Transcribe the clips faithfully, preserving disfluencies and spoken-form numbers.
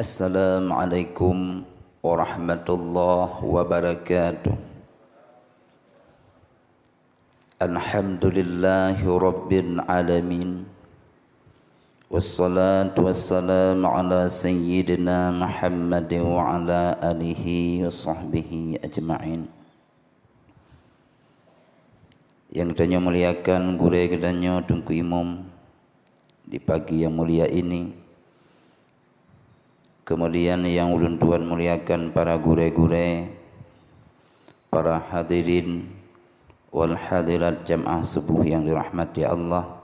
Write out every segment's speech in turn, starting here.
Assalamualaikum warahmatullahi wabarakatuh. Alhamdulillahirabbil alamin. Wassalatu wassalamu ala sayyidina Muhammadin wa ala alihi wa sahbihi ajma'in. Nyang tanyoe muliakan gurée geutanyoe Teungku Imum di pagi nyang mulia ini. Kemudian nyang ulôn tuan muliakan para gurée-gurée, para hadirin wal hadirat jamaah subuh nyang dirahmati Allah.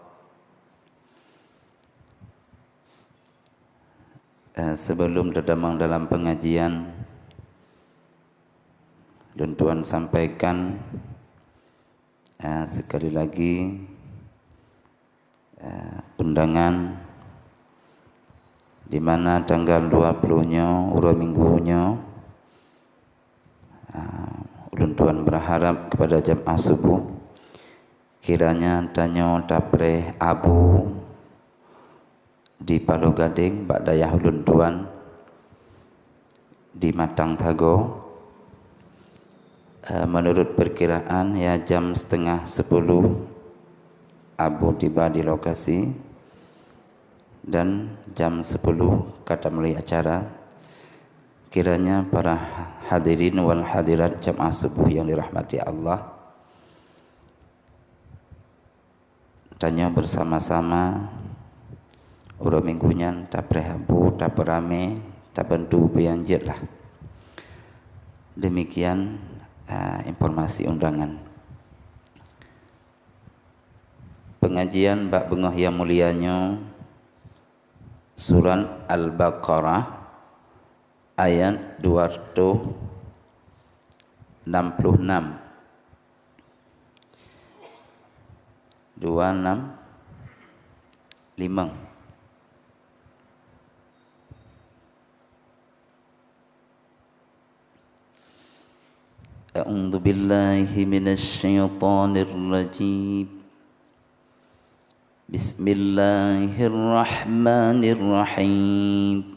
Eh, sebelum tatamong dalam pengajian, lôn tuan sampaikan, eh, sekali lagi, eh, undangan di mana tanggal dua puluh nyoe, uroe Minggu nyoe, eh, ulôn tuan berharap kepada jamaah subuh, kiranya tanyoe tapreh abu di Paloh Gadeng bak dayah ulôn tuan di Matang Thago. Eh, menurut perkiraan, ya, jam setengah sepuluh abu tiba di lokasi dan jam sepuluh ka tamulai acara. Kiranya para hadirin wal hadirat jamaah subuh nyang dirahmati Allah, tanyoe bersama-sama uroe Minggu nyan tapreh abu, tapeuramé, tabantu peue nyang jeuet lah. Demikian, ah, informasi undangan. Pengajian bak beungoh nyang mulia nyoe, surat Al-Baqarah, ayat dua ratus enam puluh enam. Dua enam lima. A'udzu billahi minasy syaithanir rajim. Bismillahirrahmanirrahim.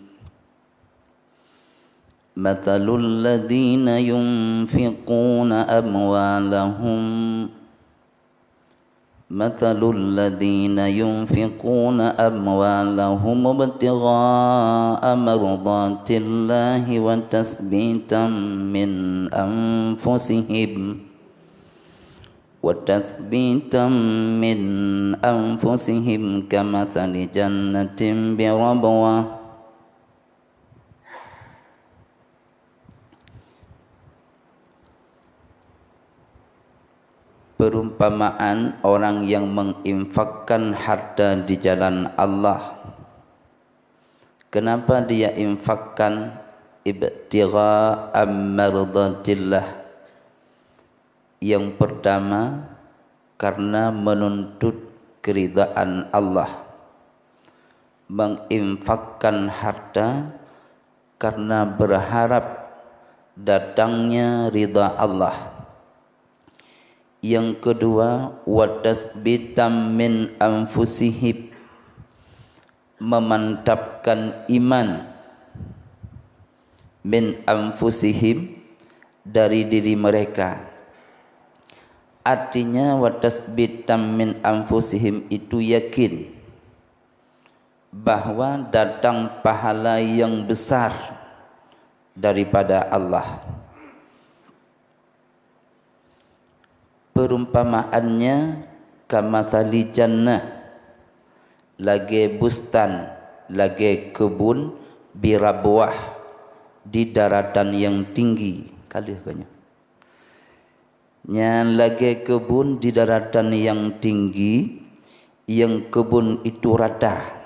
Mathalul ladzina yunfiquna amwalahum, mathalul ladzina yunfiquna amwalahum ibtigha'a mardatillahi wa tatsbitan min anfusihim, wa tatsbitan min anfusihim kamathali jannatin birabwah. Perumpamaan orang yang menginfakkan harta di jalan Allah. Kenapa dia infakkan? Ibtigha'a mardatillah. Yang pertama, karena menuntut keridaan Allah. Menginfakkan harta karena berharap datangnya ridha Allah. Yang kedua, wa tatsbitan min anfusihim, memantapkan iman, min anfusihim, dari diri mereka. Artinya, wa tatsbitan min anfusihim itu yakin bahwa datang pahala yang besar daripada Allah. Perumpamaannya kamathali jannah, lagée bustan, lagée keubun, birabwah, di daratan yang tinggi. Ka lheueh ka nyoe. Nyan lagée keubun di daratan yang tinggi, yang keubun itu rata.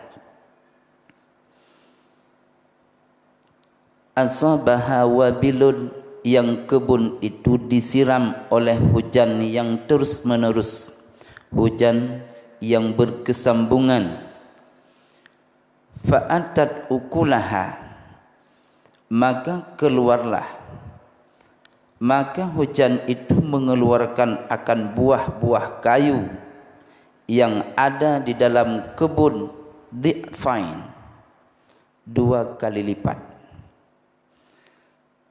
Asabaha wabilun, yang keubun itu disiram oleh hujan yang terus-menerus, hujan yang berkesinambungan. Fa'atat ukulaha, maka keluarlah, maka hujan itu mengeluarkan akan buah-buah kayu yang ada di dalam kebun, dhi'fain, dua kali lipat.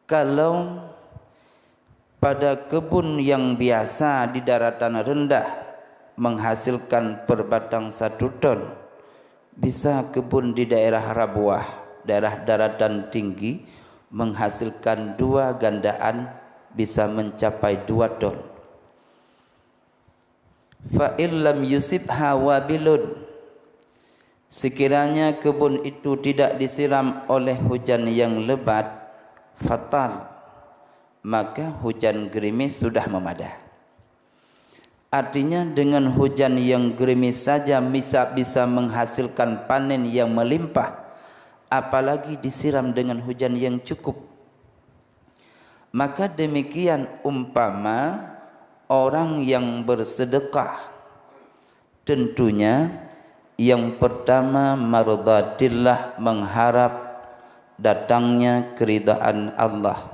Kalau pada kebun yang biasa di daratan rendah menghasilkan per batang satu ton, bisa kebun di daerah rabuah, daerah daratan tinggi, menghasilkan dua gandaan, bisa mencapai dua ton. Fa in lam yusibha wabilun, sekiranya kebun itu tidak disiram oleh hujan yang lebat, fatal, maka hujan gerimis sudah memadah. Artinya, dengan hujan yang gerimis saja bisa, bisa menghasilkan panen yang melimpah, apalagi disiram dengan hujan yang cukup. Maka demikian umpama orang yang bersedekah. Tentunya, yang pertama, mardhatillah, mengharap datangnya keridhaan Allah.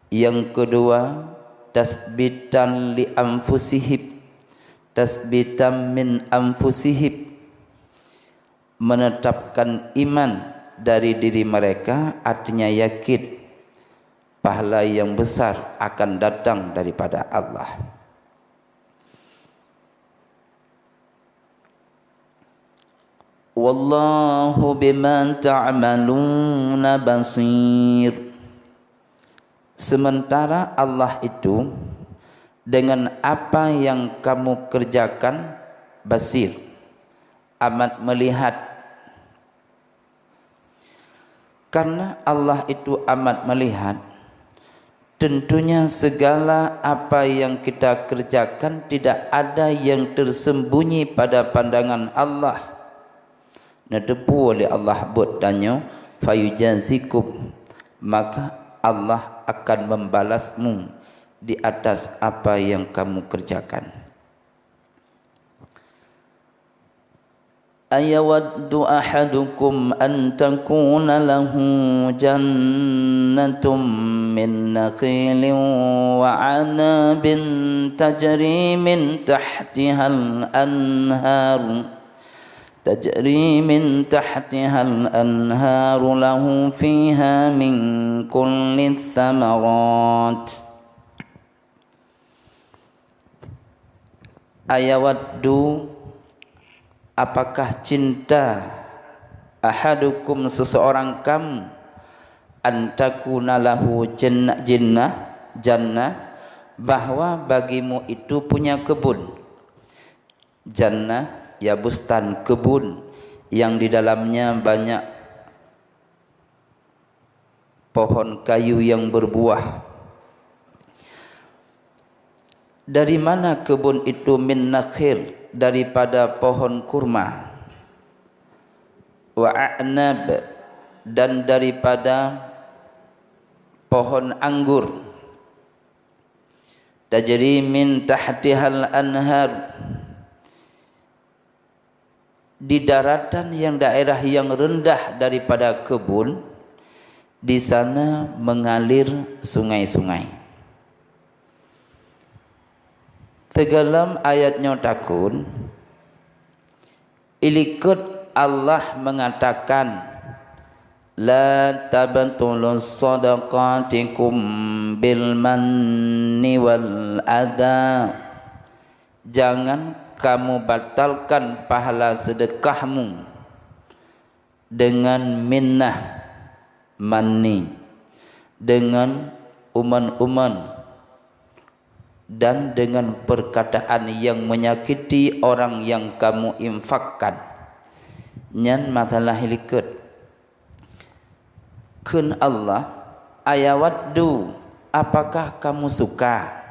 Yang kedua, tasbitan li anfusihim, tasbitan min anfusihim, menetapkan iman dari diri mereka, artinya yakin pahala yang besar akan datang daripada Allah. Wallahu bima ta'maluna basir. Sementara Allah itu dengan apa yang kamu kerjakan basir, amat melihat. Karena Allah itu amat melihat, tentunya segala apa yang kita kerjakan tidak ada yang tersembunyi pada pandangan Allah. Neuteupeue lé Allah buet tanyoe, fayujazikum, maka Allah akan membalasmu di atas apa yang kamu kerjakan. Ayawaddu ahadukum an takuna lahu jannatun min nakhilin wa anabin tajri min tahtihal anhar, tajri min tahtihal anharu lahu fiha min kullits tsamarat. Ayawaddu, apakah cinta, ahadukum, seseorang kamu, an takuna lahu janna-, jinnah, jannah, bahwa bagimu itu punya kebun. Jannah, ya, bustan, kebun, yang di dalamnya banyak pohon kayu yang berbuah. Dari mana kebun itu? Min nakhil, daripada pohon kurma. Wa a'nab, dan daripada pohon anggur. Tajri min tahtihal anhar. Di daratan yang daerah yang rendah daripada kebun, di sana mengalir sungai-sungai. Teugalam ayat nyoe takheun, ilikot Allah mengatakan, "La tabtulus sadaqatikum bil manni wal adha." Jangan kamu batalkan pahala sedekahmu dengan minnah, manni, dengan uman-uman, dan dengan perkataan yang menyakiti orang yang kamu infakkan. Nyan masalah likot. Kheun Allah, "Ayawaddu, apakah kamu suka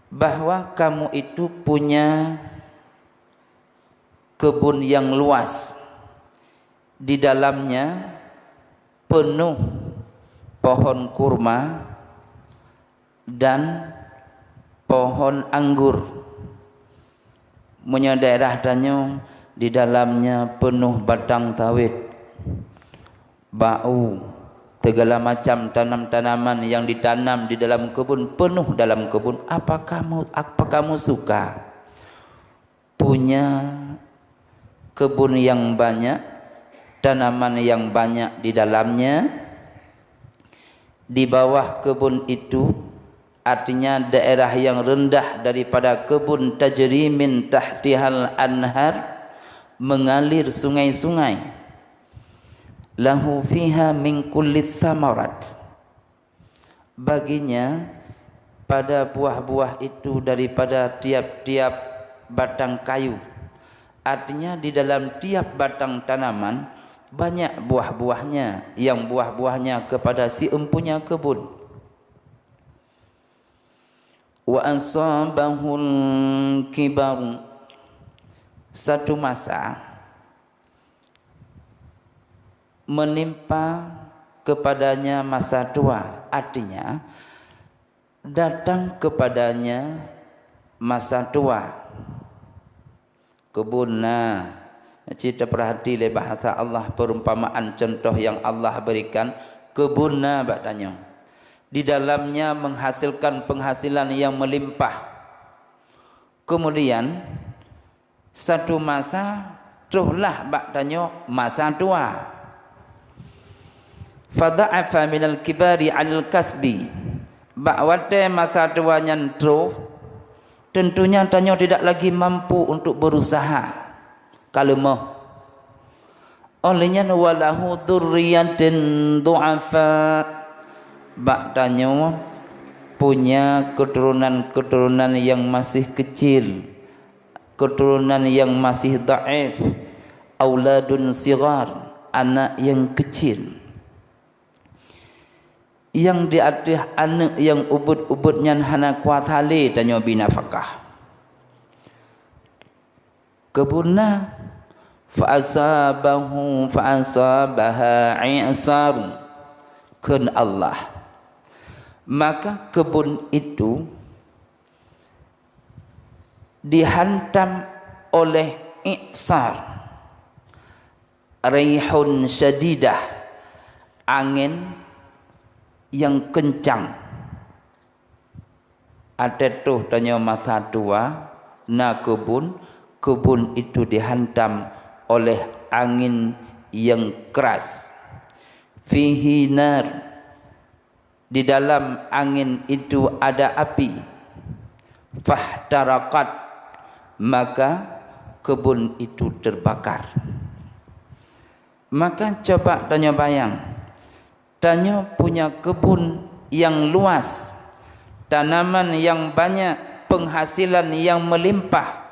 bahwa kamu itu punya kebun yang luas, di dalamnya penuh pohon kurma dan pohon anggur. Meunyoe daerah tanyoe di dalamnya penuh batang sawit, bak u, segala macam tanam-tanaman yang ditanam di dalam kebun, penuh dalam kebun, apa kamu, apa kamu suka punya kebun yang banyak, tanaman yang banyak di dalamnya. Di bawah kebun itu, artinya daerah yang rendah daripada kebun, tajri min tahtihal anhar, mengalir sungai-sungai. Lahu fiha min kulli thamarat. Baginya pada buah-buah itu daripada tiap-tiap batang kayu. Artinya, di dalam tiap batang tanaman banyak buah-buahnya, yang buah-buahnya kepada si empunya kebun. Wa asabahul kibar. Satu masa, menimpa kepadanya masa tua, artinya, datang kepadanya masa tua. Kebun na. Cit tapeurhati lé bahasa Allah, perumpamaan, contoh yang Allah berikan, kebun na bak tanyoe. Di dalamnya menghasilkan penghasilan yang melimpah. Kemudian, satu masa, troh lah bak tanyoe masa tua. Fadha'afa minal kibari anil kasbi. Bak watée masa tua nyan troh, tentunya tanyoe tidak lagi mampu untuk berusaha. Ka leumoh. Óh lheueh nyan, walahu dzurriyyatun dhu'afa. Bak tanyoe punya keturunan-keturunan yang masih kecil, keturunan yang masih dhaif, auladun sighar, anak yang kecil. Nyang di ateueh aneuëk nyang ubit-ubit nyan hana kuasa lé tanyoe bri nafakah. Kebun na, fa asabahu, fa asabaha i'sar, kheun Allah. Maka kebun itu dihantam oleh i'sar, rihun syadidah, angin yang kencang. Ateueh troh tanyoe masa tua, na kebun, kebun itu dihantam oleh angin yang keras. Fihi nar, di dalam angin itu ada api. Fahtaraqat, maka kebun itu terbakar. Maka coba tanyoe bayang, tanyoe punya kebun yang luas, tanaman yang banyak, penghasilan yang melimpah.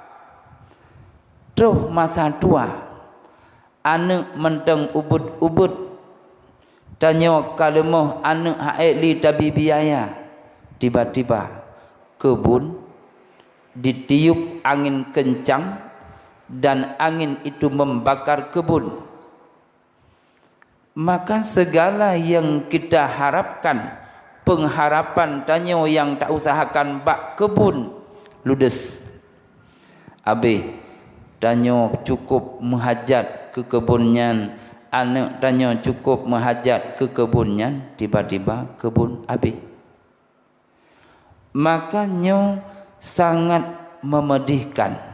Troh masa tua, aneuëk mantong ubit-ubit, tanyoe ka leumoh aneuëk ha'ék lé tabri biaya. Tiba-tiba kebun ditiup angin kencang dan angin itu membakar kebun. Maka segala yang kita harapkan, pengharapan tanyoe nyang ta usahakan bak kebun, ludes. Abéh, tanyoe cukup meuhajat keu kebun nyan, aneuëk tanyoe cukup meuhajat keu kebun nyan, tiba-tiba kebun abéh. Maka nyoe sangat memeudehkan.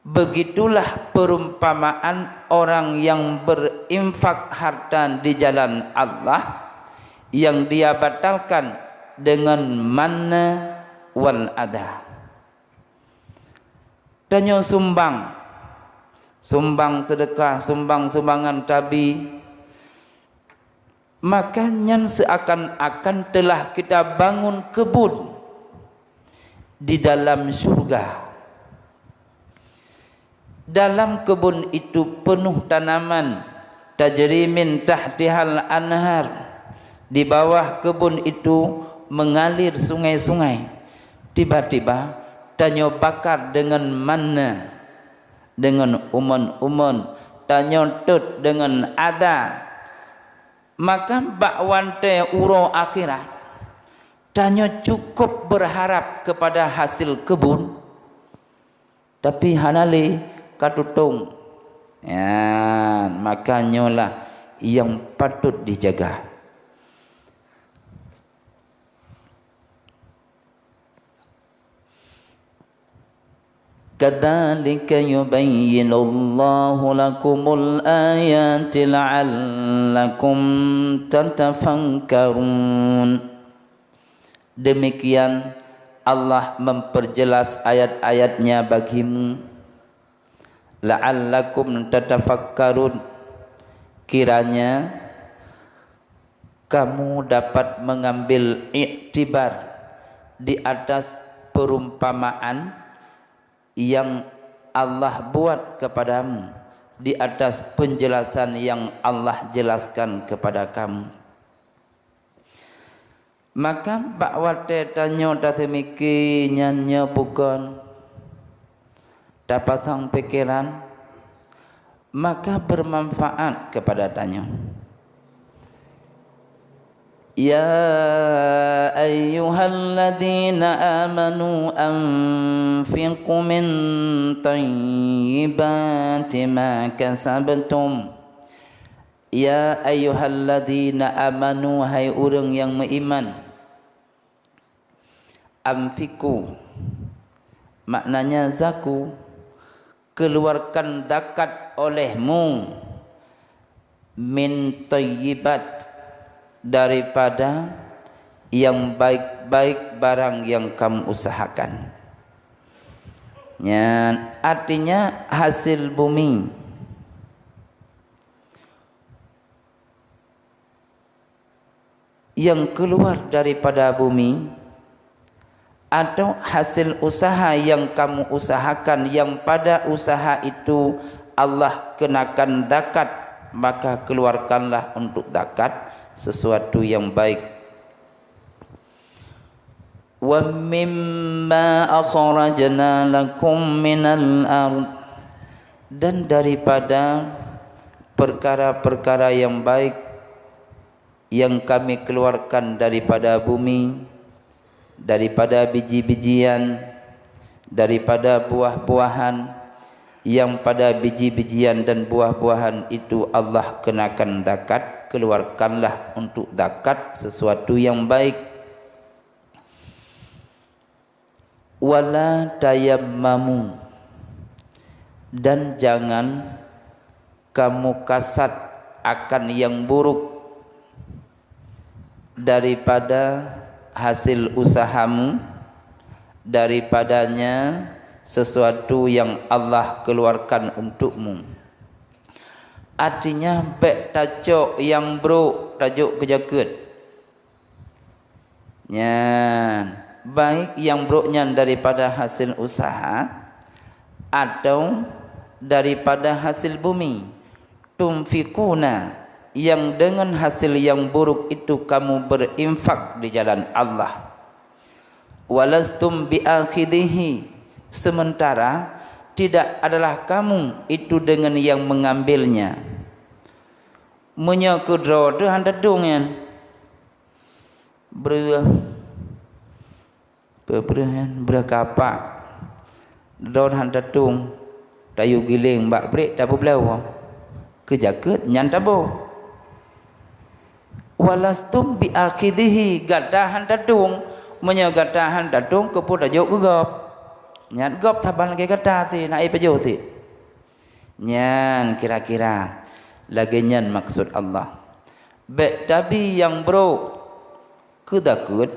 Begitulah perumpamaan orang yang berinfak harta di jalan Allah yang dia batalkan dengan manna wal adha. Tanyoe sumbang, sumbang seudeukah, sumbang sumbangan tabri, maka nyan seuakan-akan telah kita bangun kebun di dalam syurga. Dalam kebun itu penuh tanaman, tajri min tahtihal anhar. Di bawah kebun itu mengalir sungai-sungai. Tiba-tiba tanyoe bakar dengan manna, dengan umon-umon, tanyoe tot dengan adha. Maka bak watée uroe akhirat, tanyoe cukup berharap kepada hasil kebun, tapi hana lé ka tutong. Nyan, maka nyoe lah nyang patut dijaga. Kadzalika yubayyinullahu lakumul ayati la'allakum tatafakkarun. Demikian Allah memperjelas ayat-ayat-Nya bagimu, la'allakum tatafakkarun, kiranya kamu dapat mengambil iktibar di atas perumpamaan yang Allah buat kepadamu, di atas penjelasan yang Allah jelaskan kepada kamu. Maka bak watée tanyoe taseumike nyan nyoe bukon tapasang pikeran, maka bermanfaat kepada tanyoe. Ya ayyuhalladzina amanu anfiqu min thayyibati ma kasabtum. Ya ayyuhalladzina amanu, hai ureuëng nyang meuiman, anfiqu, maknanya zaku, keluarkan zakat olehmu, min thayyibat, daripada yang baik-baik barang yang kamu usahakan. Nyan artinya hasil bumi yang keluar daripada bumi, atau hasil usaha yang kamu usahakan, yang pada usaha itu Allah kenakan zakat, maka keluarkanlah untuk zakat sesuatu yang baik. Wa mimma akhrajna lakum minal ard, dan daripada perkara-perkara yang baik yang Kami keluarkan daripada bumi, daripada biji-bijian, daripada buah-buahan, yang pada biji-bijian dan buah-buahan itu Allah kenakan zakat, keluarkanlah untuk zakat sesuatu yang baik. Wala tayammamu, dan jangan kamu kasat akan yang buruk daripada hasil usahamu, daripadanya sesuatu yang Allah keluarkan untukmu. Artinya, bék tacok nyang brok tajok keu jakeuet. Nyan, baik nyang brok nyan daripada hasil usaha atau daripada hasil bumi. Tunfiquna, yang dengan hasil yang buruk itu kamu berinfak di jalan Allah. Walastum biakhidhihi, sementara tidak adalah kamu itu dengan yang mengambilnya. Meunyoe keudroe teuh han tadong nyan. Breuh. Peue breuh nyan? Breuh kapak. Droe han tadong. Tayue giléng bak brek tapeubloe. Keu jakeuet nyan taboh. Walastum biakhidhihi, gata han tadong. Meunyoe gata han tadong, keupeue tajok keu gob? Nyan gob saban lagée gata sit, na éh pajoh sit. Nyan kira-kira lagée nyan maksud Allah. Bék tabi nyang brok keu zakeuet,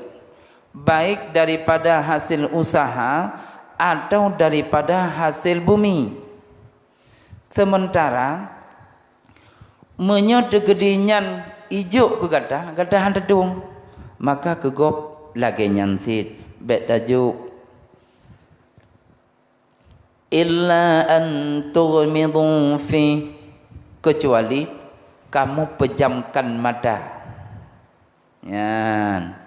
baik daripada hasil usaha atau daripada hasil bumi. Sementara meunyoe teukeudi nyan ijok keu gata, gata han tadong, maka keu gob lagée nyan sit, bék tajok. Illa an tughmidu fih, keucuali kamu pejamkan mata. Nyan,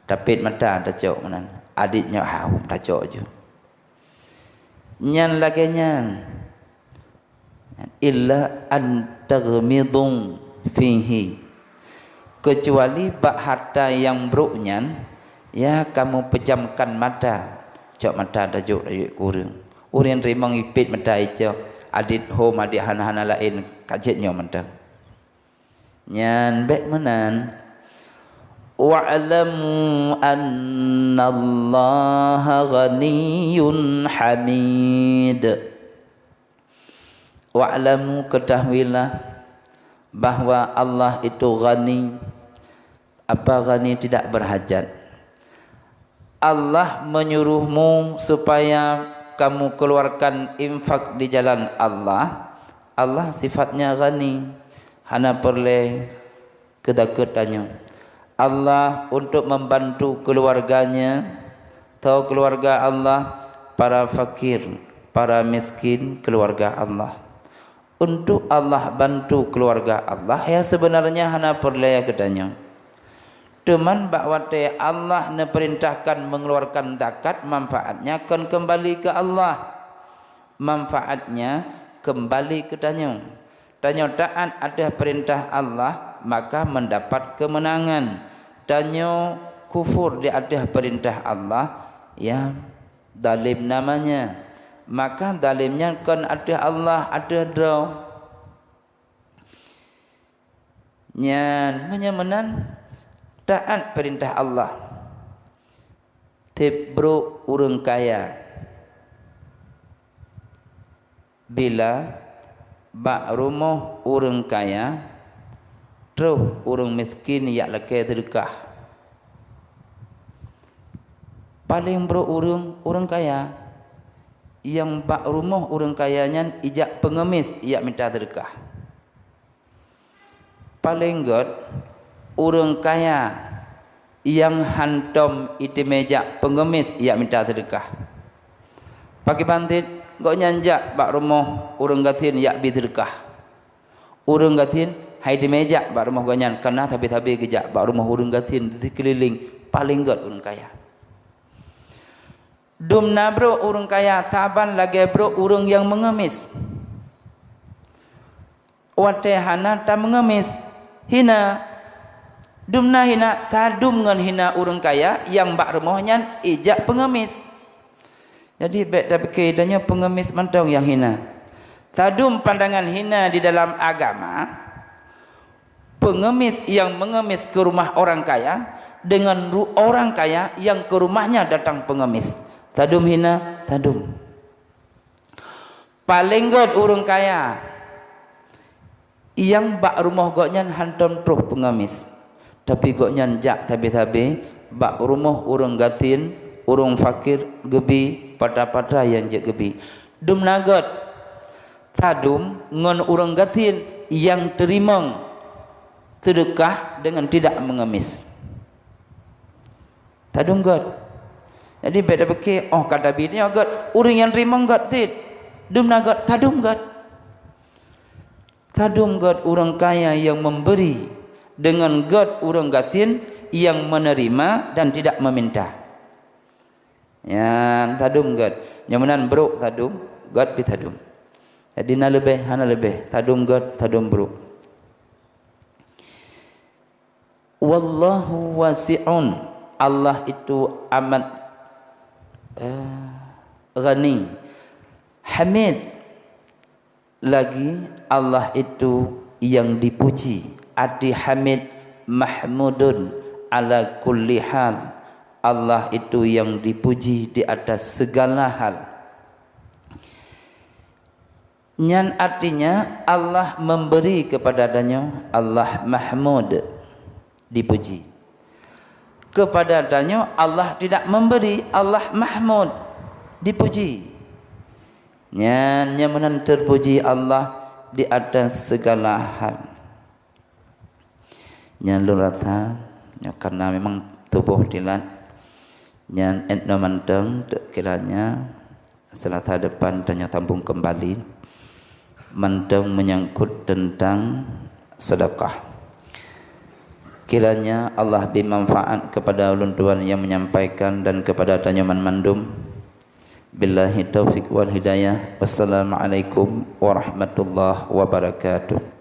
tapét mata tacok meunan. Adet nyoe hawom tacok ju. Nyan lagée nyan. Illa an taghmidu fihi. Keucuali bak harta nyang brok nyan, ya kamu pejamkan mata. Cok mata tajok rayeuk keu ureuëng. Ureuëng teurimong ipét mata icok, adet hom adet hana-hana laén ka jeuet nyoe mantong. Nyan bék meunan. Wa'lamu annallaha ghaniyyun hamid. Wa'lamu, ketahuilah bahwa Allah itu ghani. Apa ghani? Tidak berhajat. Allah menyuruhmu supaya kamu keluarkan infak di jalan Allah. Allah sifatnya ghani, hana peureulée keu takot tanyoe. Allah untuk membantu keluarganya, atau keluarga Allah, para fakir, para miskin keluarga Allah. Untuk Allah bantu keluarga Allah, ya, sebenarnya hana peureulée geutanyoe. Teuma bak watée Allah neupeurintahkan mengeluarkan zakat, manfaatnya kon kembali ke Allah. Manfaatnya kembali ke tanyoe. Tanyoe taat ateueh peurintah Allah, maka mendapat kemenangan. Tanyoe kufur di ateueh peurintah Allah, ya, zalim namanya. Maka zalim nyan kon ateueh Allah, ateueh droe. Nyan, meunyoe meunan, taat peurintah Allah. Tieb brok ureuëng kaya. Bila bak rumoh ureuëng kaya, troh ureuëng miskin jak lakée seudeukah. Paleng brok ureuëng, ureuëng kaya. Nyang bak rumoh ureuëng kaya nyan ijak peungemis jak mita seudeukah. Paleng gét, ureuëng kaya nyang hántom iteumé jak peungemis jak mita seudeukah. Pakriban cit, gobnyan jak bak rumoh ureuëng gasien jak bi seudeukah. Ureuëng gasien han iteumé jak bak rumoh gobnyan, kareuna sabe-sabe geujak bak rumoh ureuëng gasien sikeulileng, paleng gét ureuëng kaya. Dum na brok ureuëng kaya saban lagée brok ureuëng nyang meungemis. Watée hana tameungemis, hina. Dum na hina, sadum ngon hina ureuëng kaya nyang bak rumoh nyan ijak peungemis. Jadi, bék tapike tanyoe peungemis mantong nyang hina. Sadum pandangan hina di dalam agama, peungemis nyang meungemis keu rumoh orang kaya, deungon ru-, orang kaya nyang keu rumohnya datang peungemis. Sadum hina, sadum. Paleng gét ureuëng kaya nyang bak rumoh gobnyan hántom troh peungemis, tapi gobnyan jak sabe-sabe bak rumoh ureuëng gasien, ureuëng fakir, geubi patra-patra nyang jeuet geubi. Dum na gét, sadum ngon ureuëng gasien nyang teurimong seudeukah deungon tidak meungemis. Sadum gét. Jadi, bék tapike, oh, ka tabi nyoe gét, ureuëng nyang teurimong gét cit. Dum na gét, sadum gét. Sadum gét ureuëng kaya nyang memberi, deungon gét ureuëng gasien nyang menerima dan tidak meminta. Nyan sadum gét. Nyang meunan brok sadum, gét pi sadum. Jadi, na leubeh, hana leubeh. Sadum gét, sadum brok. Wallahu wasi'un. Allah itu amat, eh, ghani. Hamid. Lagi, Allah itu yang dipuji. Arti hamid, mahmudun ala kulli hal. Allah itu yang dipuji di atas segala hal. Nyan artinya Allah memberi kepada tanyoe, Allah mahmud, dipuji. Kepada tanyoe Allah tidak memberi, Allah mahmud, dipuji. Nyan, nyan meunan terpuji Allah di atas segala hal. Nyan lôn rasa, nyoe karena memang tuboh tilat. Nyan 'et noe mantong teuk kiranya Selasa depan tanyoe sambung kembali mantong menyangkut tentang sedekah. Kiranya Allah beri manfaat kepada ulôn tuan yang menyampaikan dan kepada tanyoe mandum. Billahi taufik wal hidayah. Wassalamualaikum warahmatullahi wabarakatuh.